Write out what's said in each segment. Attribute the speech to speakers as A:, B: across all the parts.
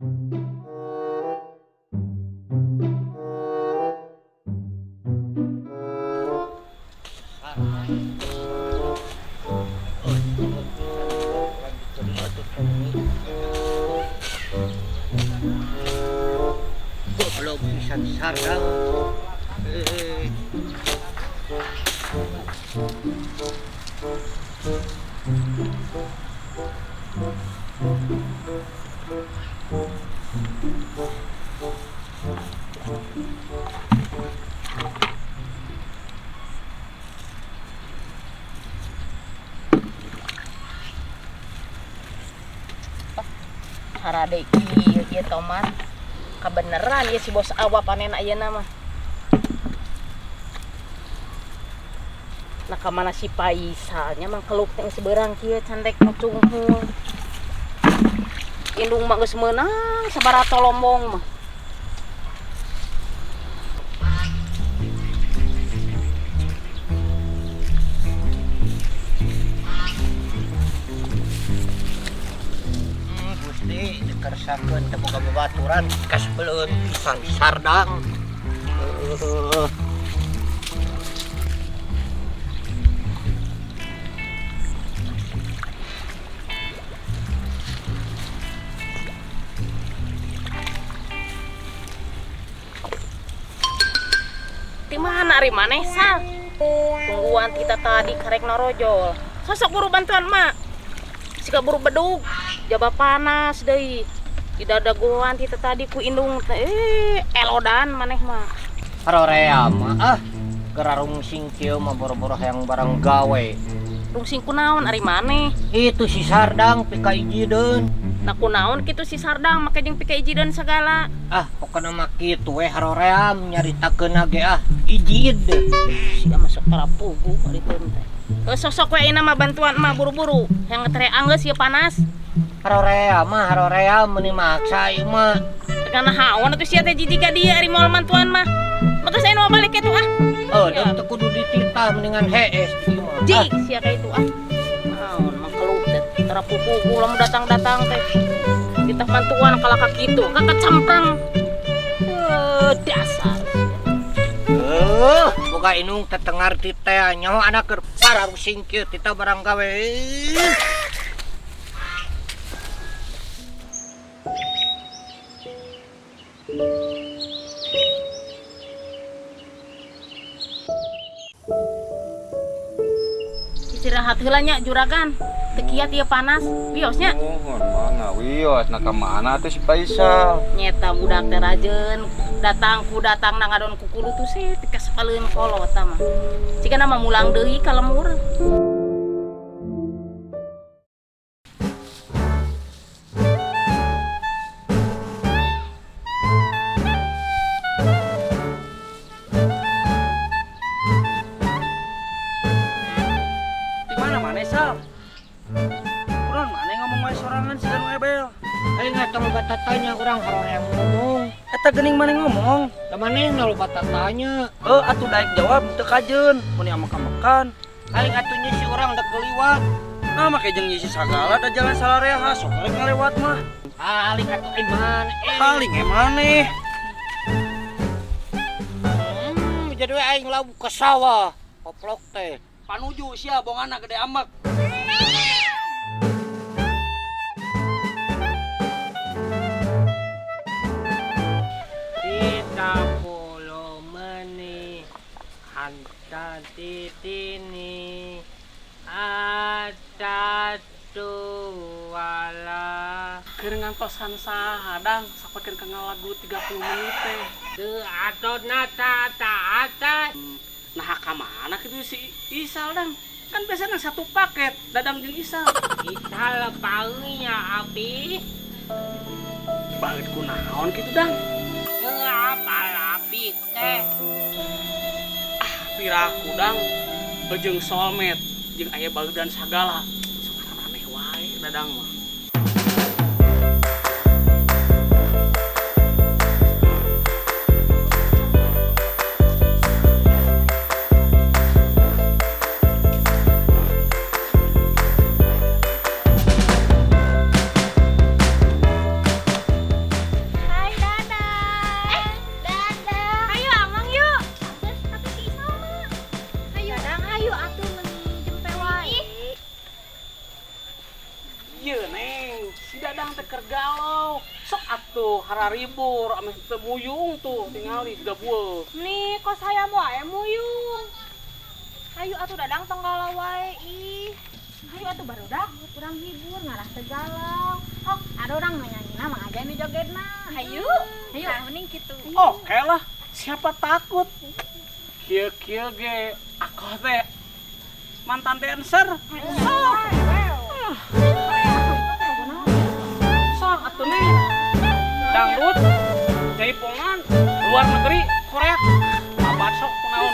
A: Goblok pisan Sardang.
B: Harade kieu ieu tomat. Kabeneran ieu si bos awa panen ayeuna mah. Nah kamana si Paisalnya mangkeluk teh geus beurang kieu can rek ngacunghul. Indung mah geus meunang sabaraha lombong mah.
A: Gusti dikersakeun teu boga babaturan kasbeleun pisan Sardang.
B: Di mana ari maneh Sal? Tungguan kita tadi karek norojol. Sosok buru bantuan mak. Siga buru bedug. Jaba panas deui. Di dadagoan kita tadi ku indung teh elodan maneh mah.
A: Harorea mah ah keur rungsing kieu mah boro-boro hayang barang gawe.
B: Rungsing kunaon ari maneh?
A: Itu si Sardang pikaijideun.
B: Nah kunaon kitu si Sardang make jeung pikaijideun sagala.
A: Ah pokona mah kitu we haroream nyaritakeun ge ah ijid.
B: Siga masuk tarapugu ari teh. Sosok we ayeuna mah bantuan mah buru-buru. Hayang ngetere anggeus ieu panas.
A: Harorea mah harorea meuni maksa ieu mah.
B: Karena haon atuh sia teh jijik ka dieu ari moal mantuan mah. Maka saya nu balik kitu ah.
A: Oh, ya. Teu kudu dititah mendingan hees ieu mah.
B: Jik sia ka itu ah. Naon mangkeluk teh tarapugu lamun datang-datang teh. Ditah mantuan kalah ka kitu, ka kacamprang. Dasar.
A: Boga indung teh teu ngarti teh nyaho anak keur pararusing kieu titah barang gawe.
B: Istirahat heula nya juragan. Teu kiat ieu panas, wiosnya.
C: Nuhun mangga wios, nah ka mana atuh si Paisal?
B: Nyeta budak teh rajeun, datang ku datang na ngadon ku kulu tuh sih tikasepaleun kolot mah. Cigana mah mulang deui ka lemur.
D: Di mana maneh Sal? Urang maneh ngomong wae sorangan si nu ebel.
A: Aing teh loba tatanya urang haroream ngomong.
D: Eta geuning maneh ngomong.
A: Da manehna loba tatanya.
D: Heuh atuh daek jawab teu kajeun, mun amek-amekan.
A: Aing atuh nyisi urang da keliwat.
D: Nah make jeung nyisi sagala da jalan salareha sok rek ngalewat mah.
A: Paling atuh aing maneh.
D: Paling maneh.
A: Jadi we aing labu ke sawah. Koplok teh.
D: Panuju sia bongana gede amek.
A: Tiga puluh menit hantar di sini ada tuala
E: Keur ngantosan saha dang sapakeun ka ngalagu 30 menit teh.
A: Teu atos na ta ta atas.
E: Nah ka mana kitu si Isal dang? Kan biasanya satu paket Dadang jeung Isal.
A: Isal paunya abi.
E: Banget kunaon kitu dang?
A: Teu apal abi teh.
E: Ah piraku dang jeung soulmate jeung aya bagedan sagala. Sok aneh wae Dadang mah. Sok, sok atuh hararibur ameh teu muyung tuh tingali siga bueuh.
B: Nih kos hayam wae muyung. Hayu atuh Dadang tong galau wae ih. Hayu atuh barudak urang hibur ngarah teu galau. Hok, ada urang nu nyanyina mah aja nu jogetna. Hayu. Hayu.
F: Nah, mending kitu.
E: Oke lah, siapa takut? Kieu-kieu ge aku teh mantan dancer. Sok. Sok atuh nih. Dangdut, jaipongan, luar negeri, Korea. Abad sok kunaon.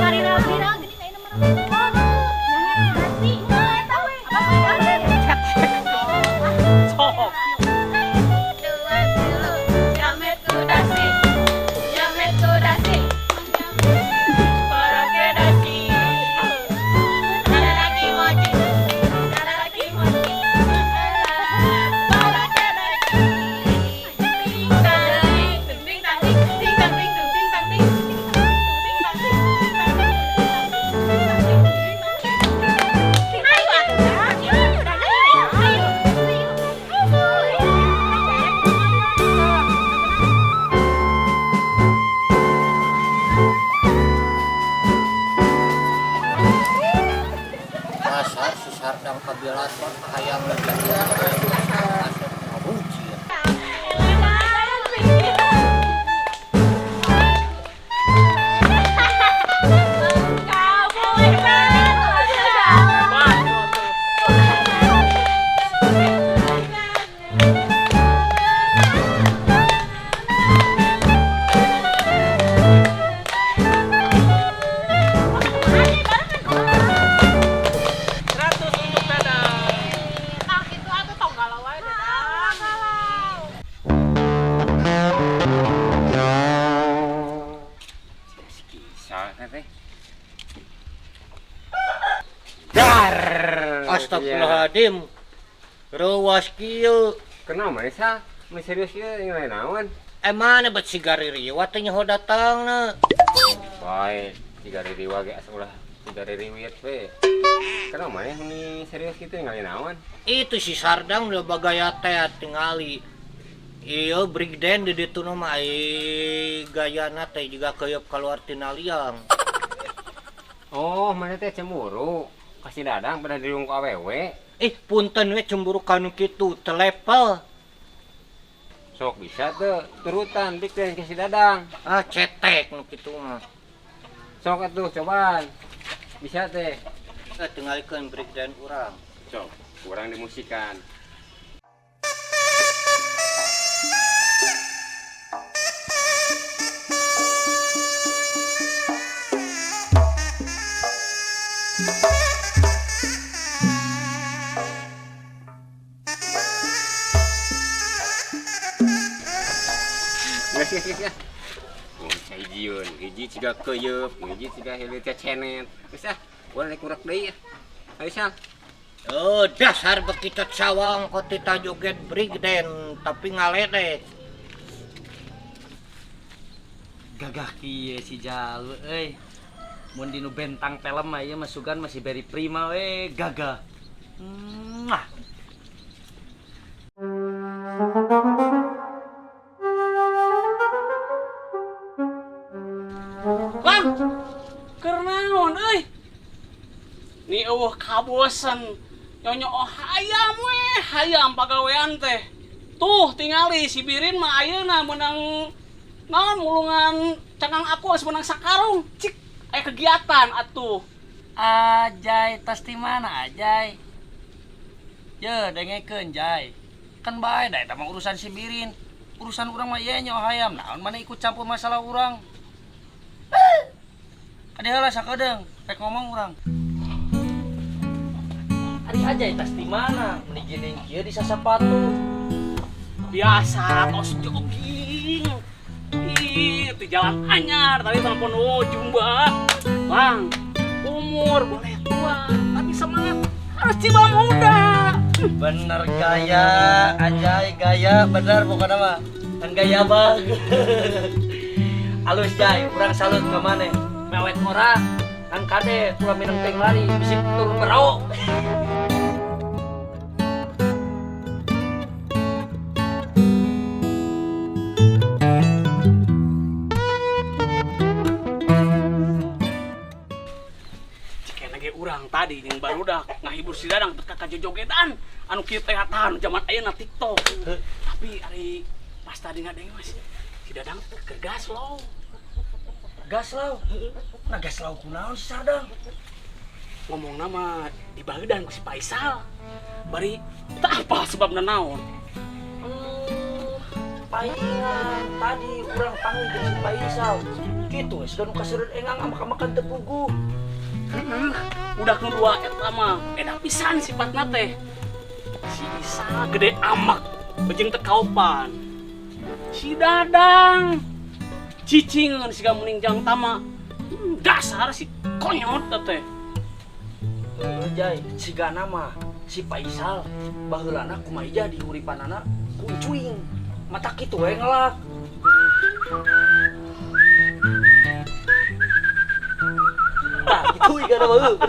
B: Viral-viral gini ayeuna mah.
E: Sok.
F: Jamet kudasi, jamet kudasi, parake dasi, daraki moci, daraki moci, parake dasi, ting tang ting tang ting ting tang ting ting tang ting ting tang ting ting tang ting.
B: Ayo atuh, ayo Dadang, ayo. Ayo.
A: Dasar si Sardang kabilaton hayang asep ngabucir.
E: Untuk Dadang.
B: Nah, kitu atuh tong galau wae Dadang.
C: Si Kisah teh. Dar.
A: Astagfirullahaladzim. Reuwas kieu.
C: Kenapa maneh Sal? Mun serius ieu nilai naon?
A: Mana bet si gaririwa teh nyaho datangna.
C: Bae, siga ririwa ge asa ulah siga ririwit we. Kenapa maneh meni serius kitu nilai naon?
A: Itu si Sardang udah bagaya teh tingali. Iya breakdance di ditu mah ai gayana teh juga keuyeub keluar tina liang.
C: Oh, maneh teh cemburu. Kasih Dadang pada dirung ku awewe.
A: Ih, punten we cemburu kanu kitu teu level.
C: Sok bisa tuh turutan breakdance ke si Dadang.
A: Ah, cetek nu kitu mah.
C: Sok atuh cobaan. Bisa teh.
A: Eh, tingalikeun breakdance urang.
C: Sok, kurang dimusikan. Geus geus geus. Oh, sahijieun, hiji siga keuyeub, hiji siga heuleut cecenet. Geus ah, urang rek ngurek deui ah. Ayo Sal.
A: Oh, dasar bekitot sawang kok tita joget breakdance tapi ngaledek.
D: Gagah kieu si Jalu euy. Mun dinu bentang film mah ieu mah sugan masih beri prima we gagah. Mwah.
E: Bang, keur naon euy? Ni eueuh kabosen. Nyonyo hayam we, hayam pagawean teh. Tuh tingali si Birin mah ayeuna meunang naon mulungan cangkang aku geus meunang sakarung. Cik, aya kegiatan atuh.
D: Ajay, tas di mana Ajay? Ye, dengekeun Jay. Kan bae da eta mah urusan si Birin. Urusan urang mah ieu nyo hayam. Naon mana ikut campur masalah urang. Kade heula sakedeung, rek ngomong urang. Ari Ajay tas di mana? Meni geuning kieu di sasapatu.
E: Biasa tos jogging. Ih, di jalan anyar tadi telepon oh jumba. Bang, umur boleh tua, tapi semangat harus jiwa muda.
D: Bener gaya, Ajay gaya, bener pokoknya mah. Kan gaya bang. Alus Jay, urang salut ka maneh. Mewek ora, kan kade ulah minum teh lari, bisi turun berau.
E: Tadi jeung barudak ngahibur si Dadang teh ka jojogedan anu kieu teh tahan zaman ayeuna TikTok. Tapi ari pas tadi ngadenge mas si Dadang teh keur gas low.
D: Gas lau. Nah gas lau kunaon si Sardang?
E: Ngomongna mah dibaeudan ku si Faisal. Bari teu apa sebabna naon.
D: Paingan tadi urang panggil jeung si Faisal. Kitu we sudah nu kaseureun engang amak-amakan teu puguh.
E: Udah nu dua eta mah beda pisan sifatna teh. Si Isal gede amak jeung teu kaopan. Si Dadang cicingeun siga meuning jang tama. Dasar si konyot teh.
D: Heuh Jai, sigana mah si Faisal baheulana kumaha ija dihuripanana ku Icuing. Mata kitu we ngelak. Tah kitu igana baheul.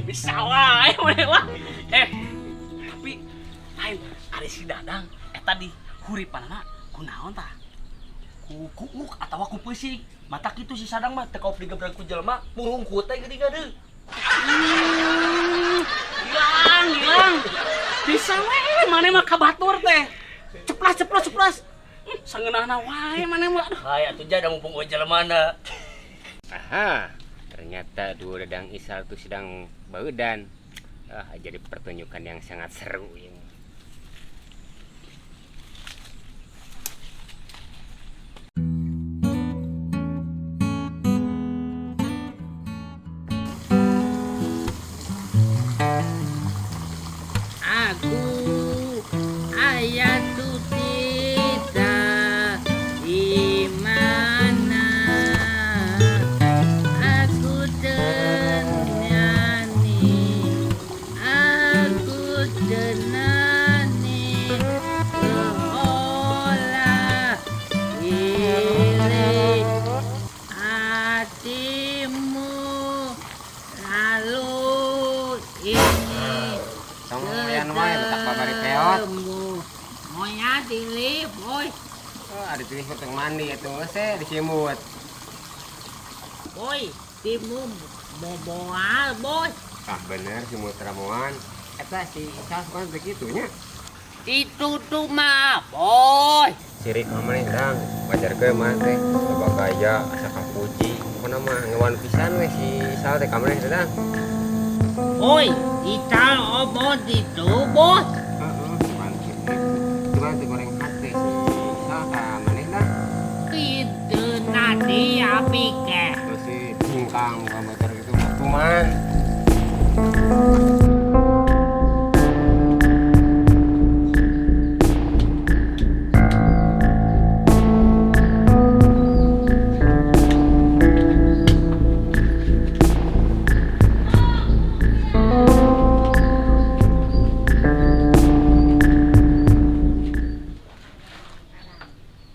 E: Bisa wae maneh lah. Tapi lain ari si Dadang eta di huripanana kunaon tah?
D: Ku kuuk atawa ku peusik. Mata kitu si Sadang mah teu kaop digebrang ku jelema, murungkut teh geuning deui.
E: Gilang. Bisa we maneh mah ka batur teh. Ceplas ceplas ceplas. Sangeunahna wae maneh mah. Aduh.
D: Hae atuh ja da mumpung eueuh jelemana.
C: Aha, ternyata dua Dadang Isal tuh sedang baudan. Ah, jadi pertunjukan yang sangat seru ini.
B: Aku ayah tuh tidak di mana aku tenani, aku tenani seolah pilih hatimu lalu ini
C: Tong moyan wae letak babari peot.
B: Moya dilip, boy.
C: Oh, ada tulis tong mandi atuh geus eh disimut.
B: Boy, timu moal, boy.
C: Ah bener simut ramuan. Eta si Isal kan begitu nya.
B: Itu tuh mah, boy.
C: Sirik mah maneh Dang, wajar ge mah teh loba gaya asa kapuji. Pokona mah ngewan pisan we si Isal teh ka maneh teh Dang.
B: Boy, Ical obot itu, boy.
C: Heeh, cuman kitu. Cuman teh goreng hate si Isal ka maneh dah.
B: Itu nadi api ke.
C: Terus si jingkang muka motor gitu cuman.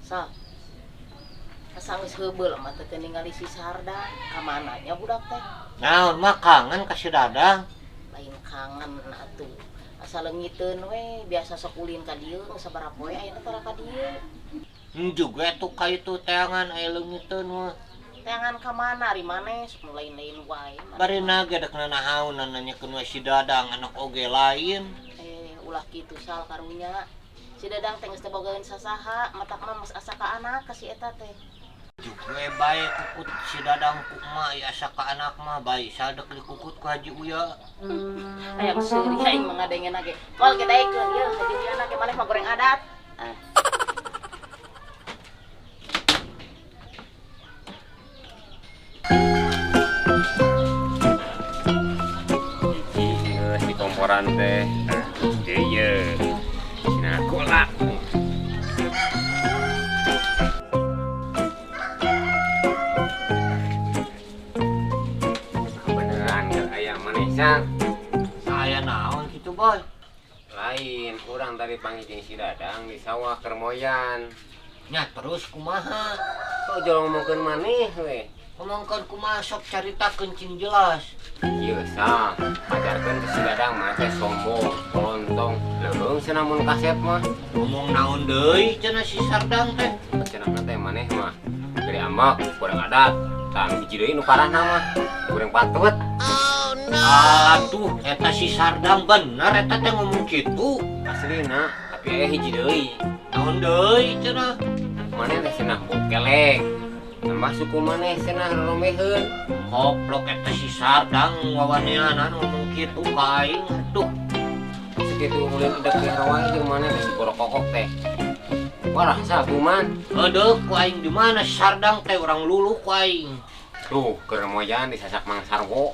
B: Sal, asa geus heubeul mah teh ningali si Sardang. Ka mana nya budak teh?
A: Naon mah kangen ka si Dadang.
B: Lain kangen atuh. Asa leungiteun we, biasa sok ulin ka dieu geus sabaraha poe ayeuna tara ka dieu.
A: Juga atuh ka itu teangan aya leungiteun mah.
B: Teangan ka mana ari maneh sok nu lain-lain wae.
A: Barina ge dek nanahaonan nanyakeun we si Dadang anak oge lain.
B: Ulah kitu Sal karunya. Si Dadang teh geus teu bogaeun sasaha, matak mah geus asa ka anak ka si eta teh.
A: Juga bae kukut si Dadang ku emak ieu asa ka anak mah bae sadek dikukut ku Haji Uya.
B: Hayang seuri aing mah ngadengena ge. Moal ge daekeun ieu Haji Uya na ge maneh mah goreng adat. Ah.
C: Hiji geus di komporan teh. Deui ye. Nah, kolak. Beneran gak aya maneh Sal?
A: Saya naon kitu boy?
C: Lain, urang tadi panggil jeung si Dadang di sawah keur moyan.
A: Nya terus kumaha?
C: Kok jol ngomongkeun maneh we?
A: Ngomongkeun kumaha sok caritakeun cing jelas.
C: Ieu Sal, pajarkeun ke si Dadang mah teh sombong, kolontong, leuheung cenah mun kasep mah.
A: Ngomong naon deui cenah si Sardang teh?
C: Cenah teh maneh mah gede amak, kurang adat. Tah hiji deui nu parahna mah, kurang patut.
A: Oh no. Aduh, eta si Sardang bener eta teh ngomong kitu.
C: Aslina, tapi aya hiji deui.
A: Naon deui cenah?
C: Maneh teh cenah bokelek. Tambah suku maneh cenah romeheun.
A: Koplok eta si Sardang wawaneanan ngomong kitu ka aing. Aduh,
C: Segitu ulin udah pelihara wae jeung maneh teh si borokokok teh. Wah, rasa kuman.
A: Aduh, ku aing di mana si Sardang teh urang luluh ku aing.
C: Tuh, keur moyan disasak Mang Sarwo.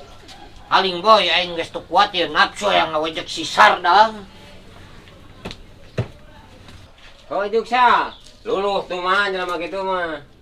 A: Aling boy aing geus teu kuat ya nafsu yang ngawejek si Sardang.
C: Oh, Juksa. Luluh tuh mah jelema kitu mah.